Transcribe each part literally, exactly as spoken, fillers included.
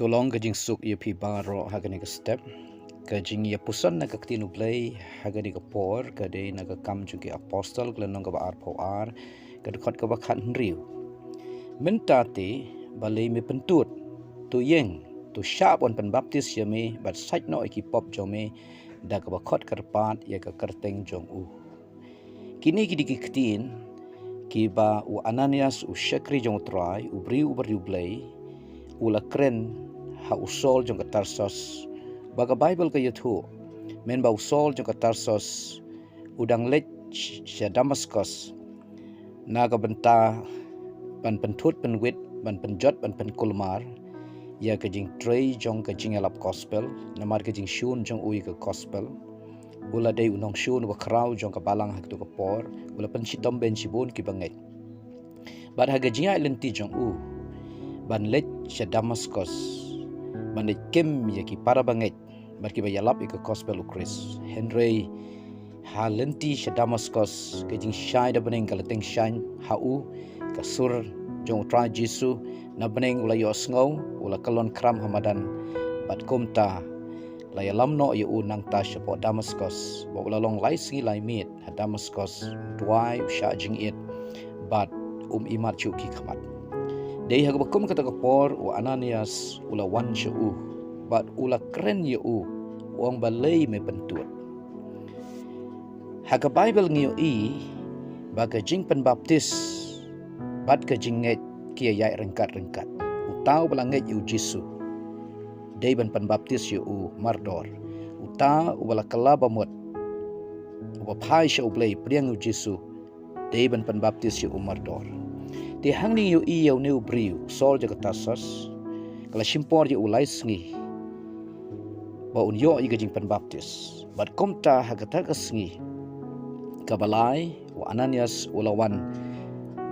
Long ka jingsuk ïa phi baroh ha kane ka step. Ka jingïapuson na ka ktien U Blei ha kane ka por ka dei na ka Kam jong ki Apostol ka lynnong kaba arphew ar, ka dkhot kaba khathynriew. Mynta te balei me pyntut? To ïeng, to shah ban pynbaptis ïa me bad sait noh ïa ki pop jong me da kaba khot kyrpad ïa ka kyrteng jong u. Kine ki dei ki ktien kiba u Ananias, u shakri jong U Trai, u briew uba riewblei, u la kren ha u Saul jong ka Tarsos, ba ka Baibl ka ïathuh mynba u Saul jong ka Tarsos u dang leit sha Damaskos na ka bynta ban pynthut pynwit, ban pynjot, ban pynkulmar ïa ka jingtrei jong ka jingïalap gospel, namar ka jingshun jong u ïa ka gospel. U la dei u nongshun uba khraw jong ka balang ha kato ka por, u la pynshitom beiñ shibun kiba ngeit. Bad ha ka jingïaid lynti jong u ban leit sha Damaskos, ban leit kem ïa ki para bangeit bad kiba ïalap ïa ka gospel U Khrist. Hynrei ha lynti sha Damaskos ka jingshai da bneng ka la tyngshaiñ ha u, ka sur jong U Trai Jisu na bneng u la ïohsngew, u la kyllon khram ha madan, bad kumta la ïalam noh ïa u nangta shapoh Damaskos, ba u la long lai sngi lai miet ha Damaskos, duwai, u shah jingit bad um imat shuh ki khmat. Dei ha kaba kum kata ka por u Ananias u la wan sha u bad u la kren ïa u, u ong, balei me pyntut? Ha ka Baibl ngi ïohi ba ka jingpynbaptis bad ka jingngeit ki ïaid ryngkat ryngkat. Uta uba la ngeit ïa U Jisu dei ban pynbaptis ïa u mardor. Uta uba la kylla bamut, uba phai sha U Blei pdiang U Jisu, dei ban pynbaptis ïa u mardor. Te hangne ngi ïohi ïa une u briew, u Saul jong ka Tarsos, ka la shim por ïa u lai sngi ba un ïoh ïa ka jingpynbaptis. Bad kumta ha kata ka sngi kaba lai u Ananias u la wan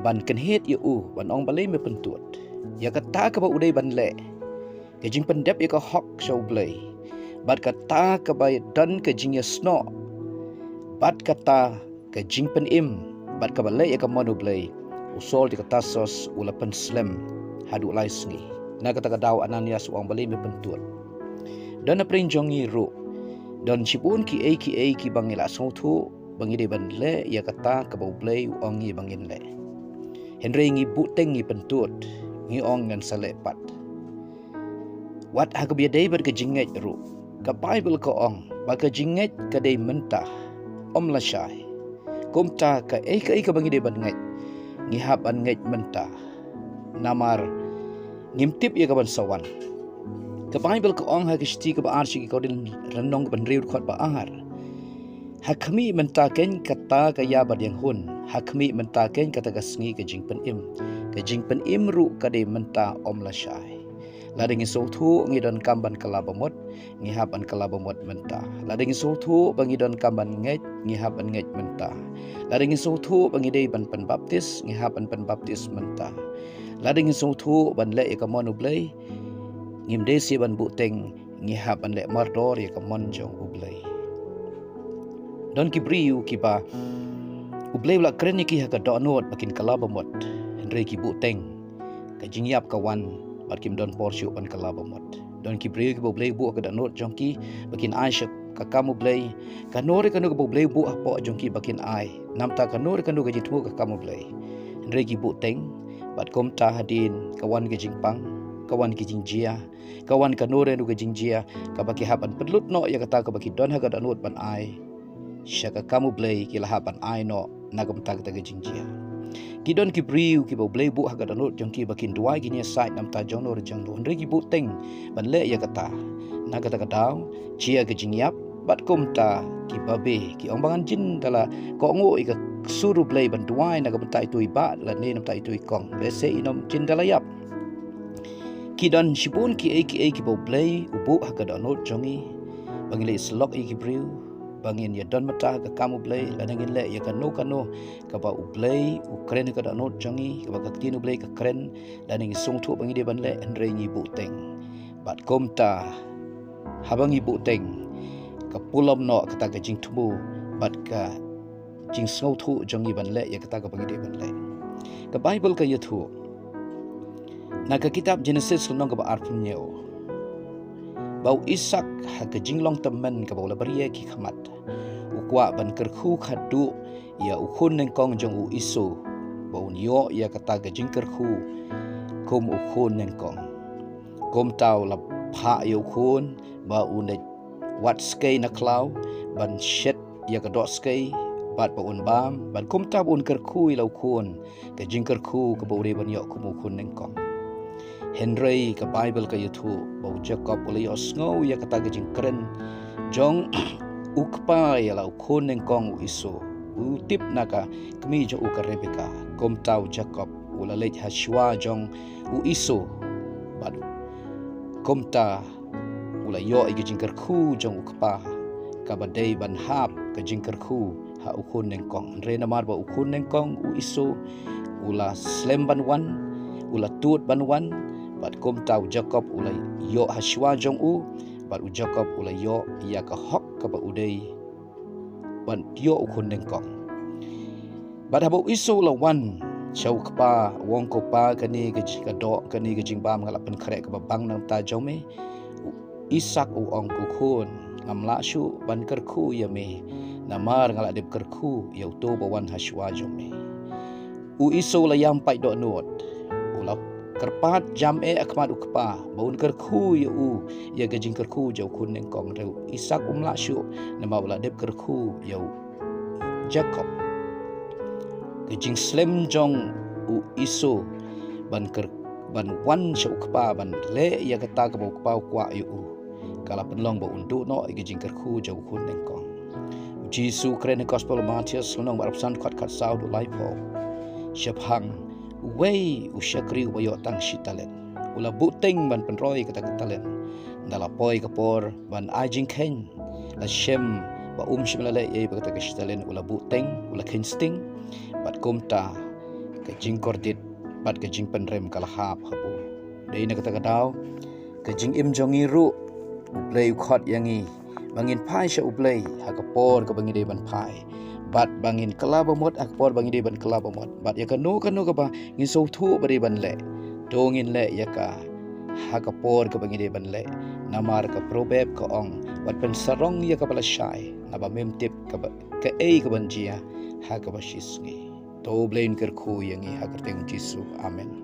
ban kynhied ïa u, ban ong, balei me pyntut? Ïa kata kaba u dei ban leh, ka jingpyndep ïa ka hok sha U Blei, bad kata kaba don ka jingïasnoh, bad kata ka jingpynim, bad kaba leh ïa ka mon U Blei, u Saul jong ka Tarsos u la pynslem haduh lai sngi. Na kata ka daw Ananias u ong, balei me pyntut? Don hapdeng jong ngi ruh don shibun kiei kiei kiba ngi la sngewthuh ba ngi dei ban leh ïa kata kaba U Blei u ong ïa ngi ba ngin leh. Hynrei ngi buhteng, ngi pyntut, ngi ong ngan sa leh pat. Wat ha kaba ïadei bad ka jingngeit ruh, ka Baibl ka ong ba ka jingngeit ka dei mynta, ym lashai. Kumta kaei kaei kaba ngi dei ban ngeit, ngi hap ban ngeit mynta, namar ngim tip ïa kaban sa wan. Ka Baibl ka ong ha ka shithi kaba ar sha ki Korinth, lynnong kaba hynriew, dkhot ba ar, ha khmih mynta keiñ kata ka ïa ba dang hun, ha khmih mynta keiñ kata ka sngi ka jingpynim. Ka jingpynim ruh ka dei mynta, ym lashai. Lada ngi sngewthuh ngi donkam ban kylla bamut, ngi hap ban kylla bamut mynta. Lada ngi sngewthuh ba ngi donkam ban ngeit, ngi hap ban ngeit mynta. Lada ngi sngewthuh ba ngi dei ban pynbaptis, ngi hap ban pynbaptis mynta. Lada ngi sngewthuh ban leh ïa ka mon U Blei, ngim dei shuh ban buhteng, ngi hap ban leh mardor ïa ka mon jong U Blei. Don ki briew kiba U Blei u la kren ïa ki ha ka dohnud ba kin kylla bamut, hynrei ki buhteng, ka jingïap ka wan bad kim don por shuh ban kylla bamut. Don ki briew kiba U Blei u buh ha ka dohnud jong ki ba kin ai sha ka kam U Blei, kano re kano kaba U Blei u buh hapoh jong ki ba kin ai, namar kano re kano ka jingthmu ka kam U Blei. Hynrei ki buhteng, bad kumta hadien ka wan ka jingpang, ka wan ka jingjia, ka wan kano re kano ka jingjia kaba ki hap ban pynlut noh ïa kata kaba ki don ha ka dohnud ban ai sha ka kam U Blei, ki la hap ban ai noh na ka bynta kata ka jingjia. Ki don ki briew kiba U Blei u buh ha ka dohnud jong ki ba kin duwai, kin ïasaid na ka bynta jongno re jongno, hynrei ki buhteng ban leh ïa kata. Na kata ka daw jia ka jingïap, bad kumta ki babe, ki ong ba ngan jin da la kohnguh ïa ka sur U Blei ban duwai na ka bynta itu i bah lane na ka bynta itu i kong, lehse in ym jin da la ïap. Ki don shibun kiei kiei kiba U Blei u buh ha ka dohnud jong ngi, ba ngin leh syllok ïa ki briew, ba ngin ïadon bynta ha ka kam U Blei, lada ngin leh ïa kano kano kaba U Blei u kren ha ka dohnud jong ngi, kaba ka ktien U Blei ka kren, lada ngi sngewthuh ba ngi dei ban leh, hynrei ngi buhteng. Bad kumta haba ngi buhteng, ka pulom noh kata ka jingthmu bad ka jingsngewthuh jong ngi ban leh ïa kata kaba ngi dei ban leh. Ka Baibl ka ïathuh na ka kitab Jenesis lynnong kaba arphew hynñiew, ba u Isak ha ka jinglong tymmen kaba u la bria ki khmat, u kwah ban kyrkhu khadduh ïa u khun nyngkong jong u Esau, ba un ïoh ïa kata ka jingkyrkhu kum u khun nyngkong. Kumta u la phah ïa u khun ba un leit wad skei na khlaw, ban shet ïa ka doh skei, bad ba un bam, bad kumta ba un kyrkhu ïa la u khun ka jingkyrkhu kaba u dei ban ïoh kum u khun nyngkong. Hynrei ka Baibl ka ïathuh ba u Jakob u la ïohsngew ïa kata ka jingkren jong u kpa ïa la u khun nyngkong u Esau. U tip na ka kmie jong u ka Rebeka. Kumta u Jakob u la leit ha shuwa jong u Esau. Bad kumta u la ïoh ïa ka jingkyrkhu jong u kpa, kaba dei ban hap ka jingkyrkhu ha u khun nyngkong. Hynrei namar ba u khun nyngkong u Esau u la slem ban wan, u la tut ban wan, bad kumta u Jakob u la ïoh ha shuwa jong u, bad u Jakob u la ïoh ïa ka hok kaba u dei ban ïoh u khun nyngkong. Bad haba u Esau u la wan sha u kpa, u ong, ko pa, kane ka jing-, ka doh, kane ka jingbam nga la pynkhreh kaba bang na ka bynta jong me. U Isak u ong, ko khun, ngam lah shuh ban kyrkhu ïa me, namar nga la dep kyrkhu ïa uto ba wan ha shuwa jong me. U Esau u la ïam pait dohnud, u la kyrpad jam eh ha khmat u kpa ba un kyrkhu ïa u ïa ka jingkyrkhu jong u khun nyngkong. Hynrei u Isak um lah shuh, namar u la dep kyrkhu ïa u Jakob. Ka jingslem jong u Esau ban kyr-, ban wan sha u kpa ban leh ïa kata kaba u kpa u kwah ïa u, ka la pynlong ba un duh noh ïa ka jingkyrkhu jong u khun nyngkong. U Jisu u kren ha ka Gospel Mathaios lynnong ba arphew san, dkhot khatsaw haduh laiphew. Shaphang uwei u shakri uba ïoh tang shi talent, u la buhteng ban pynroi kata ka talent. Ynda la poi ka por ban ai jingkheiñ, la shem ba um shym la leh ei ei bad kata ka shi talent, u la buhteng, u la kheiñ sting, bad kumta ka jingkordit bad ka jingpynrem ka la hap ha u. Dei na kata ka daw, ka jingim jong ngi ruh, U Blei u khot ïa ngi ba ngin phai sha U Blei ha ka por kaba ngi dei ban phai, bad ba ngin kylla ba mut ha ka por ba ngi dei ban kylla ba mut, bad ïa kano kano kaba ngin sngewthuh ba dei ban leh, to ngin leh ïa ka ha ka por kaba ngi dei ban leh. Namar ka Proverb ka ong, wat pynsarong ïa kaba lashai, naba mem tip kaba, kaei kaban jia ha kaba shi sngi. To U Blei un kyrkhu ïa ngi ha ka kyrteng Jisu. Amen.